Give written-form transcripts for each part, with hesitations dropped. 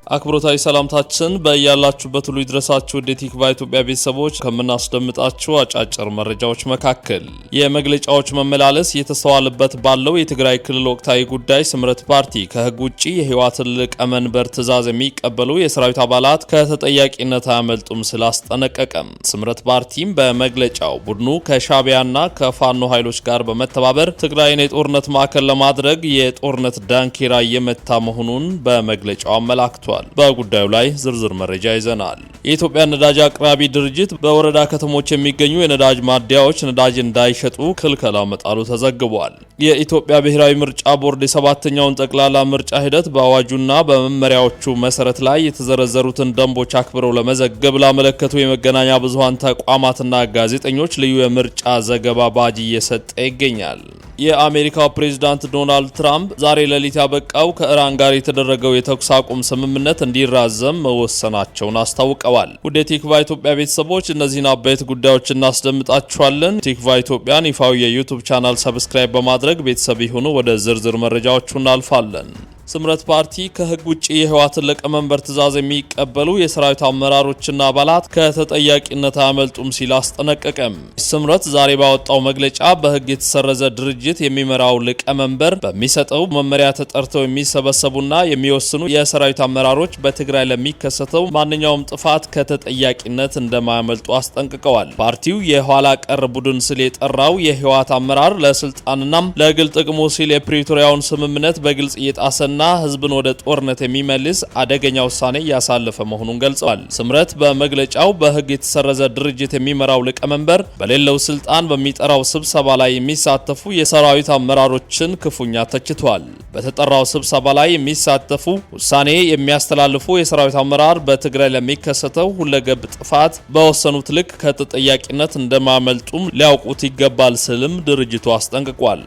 አክብሮታዊ ሰላምታችን በያላችሁበት ሁሉ ይድረሳችሁ። ውድ የቲክቫህ ኢትዮጵያ ቤተሰቦች፣ ከምናስደምጣችሁ አጫጭር መረጃዎች መካከል የመግለጫዎች መመላለስ እየተስተዋለበት ባለው የትግራይ ክልል ወቅታዊ ጉዳይ ስምረት ፓርቲ ከህግ ውጭ የህወሓትን ሊቀመንበር ትዕዛዝ የሚቀበሉ የሰራዊት አባላት ከተጠያቂነት አያመልጡም ሲል አስጠነቀቀም። ስምረት ፓርቲም በመግለጫው ቡድኑ ከሻዕቢያና ከፋኖ ኃይሎች ጋር በመተባበር ትግራይን የጦርነት ማዕከል ለማድረግ የጦርነት ዳንኪራ እየመታ መሆኑን በመግለጫው አመላክቷል። በጉዳዩ ላይ ዝርዝር መረጃ ይዘናል። የኢትዮጵያ ነዳጅ አቅራቢ ድርጅት በወረዳ ከተሞች የሚገኙ የነዳጅ ማደያዎች ነዳጅ እንዳይሸጡ ክልከላ መጣሉ ተዘግቧል። የኢትዮጵያ ብሔራዊ ምርጫ ቦርድ የሰባተኛውን ጠቅላላ ምርጫ ሂደት በአዋጁና በመመሪያዎቹ መሰረት ላይ የተዘረዘሩትን ደንቦች አክብረው ለመዘገብ ላመለከቱ የመገናኛ ብዙኃን ተቋማትና ጋዜጠኞች ልዩ የምርጫ ዘገባ ባጅ እየሰጠ ይገኛል። የአሜሪካው ፕሬዝዳንት ዶናልድ ትራምፕ ዛሬ ሌሊት ያበቃው ከኢራን ጋር የተደረገው የተኩስ አቁም ስምምነት እንዲራዘም መወሰናቸውን አስታውቀዋል። ውድ የቲክቫህ ኢትዮጵያ ቤተሰቦች፣ እነዚህን አበይት ጉዳዮች እናስደምጣችኋለን። ቲክቫህ ኢትዮጵያን ይፋዊ የ YouTube channel subscribe በማድረግ ቤተሰብ ይሁኑ። ወደ ዝርዝር መረጃዎቹ እናልፋለን። ስምረት ፓርቲ ከህግ ውጭ የህወሓትን ሊቀመንበር ትዕዛዝ የሚቀበሉ የሰራዊት አመራሮችና አባላት ከተጠያቂነት አያመልጡም ሲል አስጠነቀቀም። ስምረት ዛሬ ባወጣው መግለጫ በህግ የተሰረዘ ድርጅት የሚመራው ሊቀመንበር በሚሰጠው መመሪያ ተጠርተው የሚሰበሰቡና የሚወስኑ የሰራዊት አመራሮች በትግራይ ለሚከሰተው ማንኛውም ጥፋት ከተጠያቂነት እንደማያመልጡ አስጠንቅቀዋል። ፓርቲው የኋላ ቀር ቡድን ሲል የጠራው የህወሓት አመራር ለስልጣንና ለግል ጥቅሙ ሲል የፕሪቶሪያውን ስምምነት በግልጽ እየጣሰና ህዝብን ወደ ጦርነት የሚመልስ አደገኛ ውሳኔ እያሳለፈ መሆኑን ገልጸዋል። ስምረት በመግለጫው በህግ የተሰረዘ ድርጅት የሚመራው ሊቀመንበር በሌለው ስልጣን በሚጠራው ስብሰባ ላይ የሚሳተፉ የሰራዊት አመራሮችን ክፉኛ ተችቷል። በተጠራው ስብሰባ ላይ የሚሳተፉ፣ ውሳኔ የሚያስተላልፉ የሰራዊት አመራር በትግራይ ለሚከሰተው ሁለገብ ጥፋት በወሰኑት ልክ ከተጠያቂነት እንደማያመልጡም ሊያውቁት ይገባል ሲልም ድርጅቱ አስጠንቅቋል።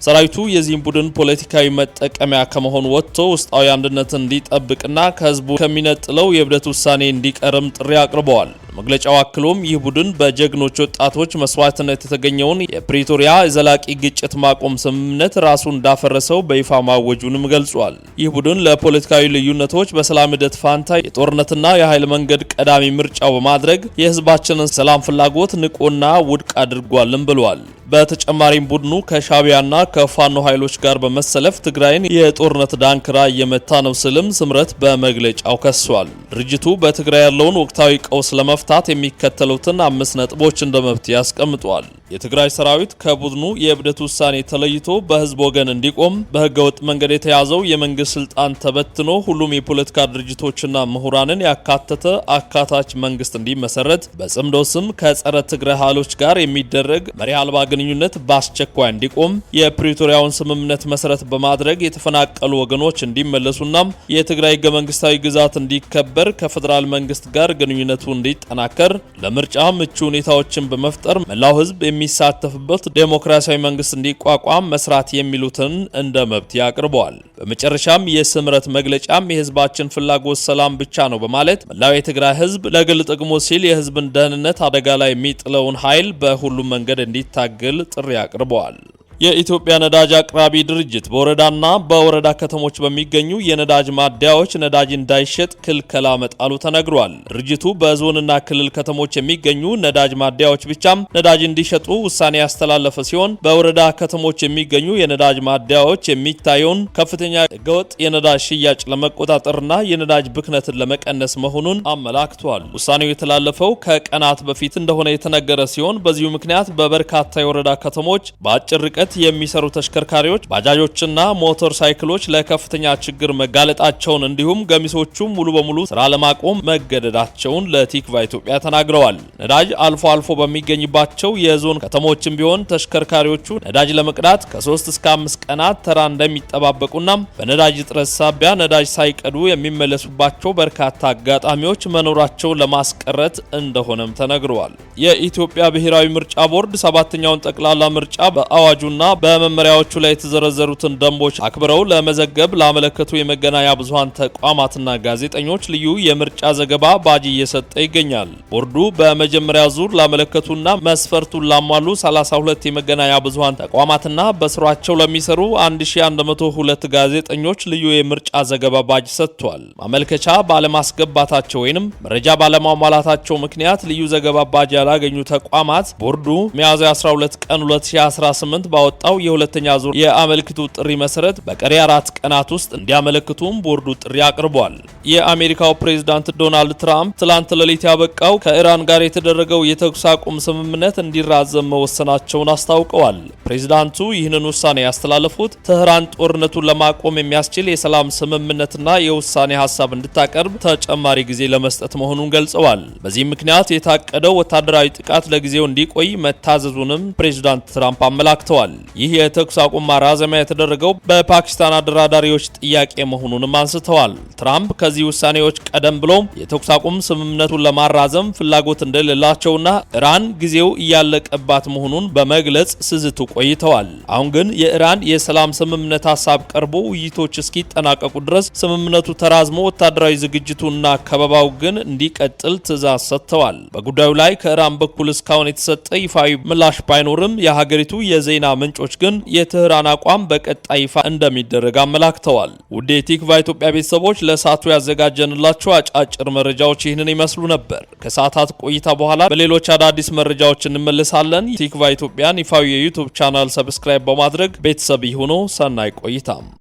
ሰራዊቱ የዚህም ቡድን ፖለቲካዊ መጠቀሚያ ከመሆን ወጥቶ ውስጣዊ አንድነት እንዲጠብቅና ከህዝቡ ከሚነጥለው የእብደት ውሳኔ እንዲቀርም ጥሪ አቅርበዋል። መግለጫው አክሎም ይህ ቡድን በጀግኖች ወጣቶች መስዋዕትነት የተገኘውን የፕሪቶሪያ የዘላቂ ግጭት ማቆም ስምምነት ራሱ እንዳፈረሰው በይፋ ማወጁንም ገልጿል። ይህ ቡድን ለፖለቲካዊ ልዩነቶች በሰላም ሂደት ፋንታ የጦርነትና የኃይል መንገድ ቀዳሚ ምርጫው በማድረግ የህዝባችንን ሰላም ፍላጎት ንቆና ውድቅ አድርጓልም ብሏል። በተጨማሪም ቡድኑ ከሻዕቢያና ከፋኖ ኃይሎች ጋር በመሰለፍ ትግራይን የጦርነት ዳንኪራ እየመታ ነው ሲልም ስምረት በመግለጫው ከሷል። ድርጅቱ በትግራይ ያለውን ወቅታዊ ቀውስ ለመፍታት የሚከተሉትን አምስት ነጥቦች እንደ መፍትሄ አስቀምጧል። የትግራይ ሰራዊት ከቡድኑ የእብደት ውሳኔ ተለይቶ በህዝብ ወገን እንዲቆም፣ በህገወጥ መንገድ የተያዘው የመንግስት ስልጣን ተበትኖ ሁሉም የፖለቲካ ድርጅቶችና ምሁራንን ያካተተ አካታች መንግስት እንዲመሰረት፣ በጽምዶ ስም ከጸረ ትግራይ ኃይሎች ጋር የሚደረግ መሪ አልባ ግንኙነት በአስቸኳይ እንዲቆም፣ የፕሪቶሪያውን ስምምነት መሰረት በማድረግ የተፈናቀሉ ወገኖች እንዲመለሱና የትግራይ ህገ መንግስታዊ ግዛት እንዲከበር፣ ከፌዴራል መንግስት ጋር ግንኙነቱ እንዲጠናከር፣ ለምርጫ ምቹ ሁኔታዎችን በመፍጠር መላው ህዝብ የሚሳተፍበት ዴሞክራሲያዊ መንግስት እንዲቋቋም መስራት የሚሉትን እንደ መብት አቅርበዋል። በመጨረሻም የስምረት መግለጫም የህዝባችን ፍላጎት ሰላም ብቻ ነው በማለት መላው የትግራይ ህዝብ ለግል ጥቅሙ ሲል የህዝብን ደህንነት አደጋ ላይ የሚጥለውን ኃይል በሁሉም መንገድ እንዲታገል ጥሪ አቅርበዋል። የኢትዮጵያ ነዳጅ አቅራቢ ድርጅት በወረዳና በወረዳ ከተሞች በሚገኙ የነዳጅ ማደያዎች ነዳጅ እንዳይሸጥ ክልከላ መጣሉ ተነግሯል። ድርጅቱ በዞንና ክልል ከተሞች የሚገኙ ነዳጅ ማደያዎች ብቻም ነዳጅ እንዲሸጡ ውሳኔ ያስተላለፈ ሲሆን፣ በወረዳ ከተሞች የሚገኙ የነዳጅ ማደያዎች የሚታየውን ከፍተኛ ህገወጥ የነዳጅ ሽያጭ ለመቆጣጠርና የነዳጅ ብክነትን ለመቀነስ መሆኑን አመላክቷል። ውሳኔው የተላለፈው ከቀናት በፊት እንደሆነ የተነገረ ሲሆን፣ በዚሁ ምክንያት በበርካታ የወረዳ ከተሞች በአጭር ርቀት የሚሰሩ ተሽከርካሪዎች፣ ባጃጆችና ሞተር ሳይክሎች ለከፍተኛ ችግር መጋለጣቸውን እንዲሁም ገሚሶቹም ሙሉ በሙሉ ስራ ለማቆም መገደዳቸውን ለቲክቫህ ኢትዮጵያ ተናግረዋል። ነዳጅ አልፎ አልፎ በሚገኝባቸው የዞን ከተሞችም ቢሆን ተሽከርካሪዎቹ ነዳጅ ለመቅዳት ከ3 እስከ 5 ቀናት ተራ እንደሚጠባበቁና በነዳጅ እጥረት ሳቢያ ነዳጅ ሳይቀዱ የሚመለሱባቸው በርካታ አጋጣሚዎች መኖራቸውን ለማስቀረት እንደሆነም ተነግረዋል። የኢትዮጵያ ብሔራዊ ምርጫ ቦርድ ሰባተኛውን ጠቅላላ ምርጫ በአዋጁና መስፈርቶቹና በመመሪያዎቹ ላይ የተዘረዘሩትን ደንቦች አክብረው ለመዘገብ ላመለከቱ የመገናኛ ብዙሃን ተቋማትና ጋዜጠኞች ልዩ የምርጫ ዘገባ ባጅ እየሰጠ ይገኛል። ቦርዱ በመጀመሪያ ዙር ላመለከቱና መስፈርቱን ላሟሉ 32 የመገናኛ ብዙሃን ተቋማትና በስሯቸው ለሚሰሩ 1102 ጋዜጠኞች ልዩ የምርጫ ዘገባ ባጅ ሰጥቷል። ማመልከቻ ባለማስገባታቸው ወይንም መረጃ ባለማሟላታቸው ምክንያት ልዩ ዘገባ ባጅ ያላገኙ ተቋማት ቦርዱ ሚያዝያ 12 ቀን 2018 ባወጣው የሁለተኛ ዙር የአመልክቱ ጥሪ መሰረት በቀሪ 4 ቀናት ውስጥ እንዲያመለክቱም ቦርዱ ጥሪ አቅርቧል። የአሜሪካው ፕሬዝዳንት ዶናልድ ትራምፕ ትላንት ሌሊት ያበቃው ከኢራን ጋር የተደረገው የተኩስ አቁም ስምምነት እንዲራዘም መወሰናቸውን አስታውቀዋል። ፕሬዝዳንቱ ይህንን ውሳኔ ያስተላለፉት ትህራን ጦርነቱን ለማቆም የሚያስችል የሰላም ስምምነትና የውሳኔ ሀሳብ እንድታቀርብ ተጨማሪ ጊዜ ለመስጠት መሆኑን ገልጸዋል። በዚህም ምክንያት የታቀደው ወታደራዊ ጥቃት ለጊዜው እንዲቆይ መታዘዙንም ፕሬዝዳንት ትራምፕ አመላክተዋል። ይህ የተኩስ አቁም ማራዘሚያ የተደረገው በፓኪስታን አደራዳሪዎች ጥያቄ መሆኑንም አንስተዋል። ትራምፕ ከዚህ ውሳኔዎች ቀደም ብሎ የተኩስ አቁም ስምምነቱን ለማራዘም ፍላጎት እንደሌላቸውና ኢራን ጊዜው እያለቀባት መሆኑን በመግለጽ ሲዝቱ ቆይተዋል። አሁን ግን የኢራን የሰላም ስምምነት ሀሳብ ቀርቦ ውይይቶች እስኪጠናቀቁ ድረስ ስምምነቱ ተራዝሞ ወታደራዊ ዝግጅቱና ከበባው ግን እንዲቀጥል ትዕዛዝ ሰጥተዋል። በጉዳዩ ላይ ከኢራን በኩል እስካሁን የተሰጠ ይፋዊ ምላሽ ባይኖርም የሀገሪቱ የዜና ምንጮች ግን የትህራን አቋም በቀጣይ ይፋ እንደሚደረግ አመላክተዋል። ውድ የቲክቫህ ኢትዮጵያ ቤተሰቦች፣ ለሰዓቱ ያዘጋጀንላችሁ አጫጭር መረጃዎች ይህንን ይመስሉ ነበር። ከሰዓታት ቆይታ በኋላ በሌሎች አዳዲስ መረጃዎች እንመልሳለን። ቲክቫህ ኢትዮጵያን ይፋዊ የ YouTube channel subscribe በማድረግ ቤተሰብ ይሁኑ። ሰናይ ቆይታም።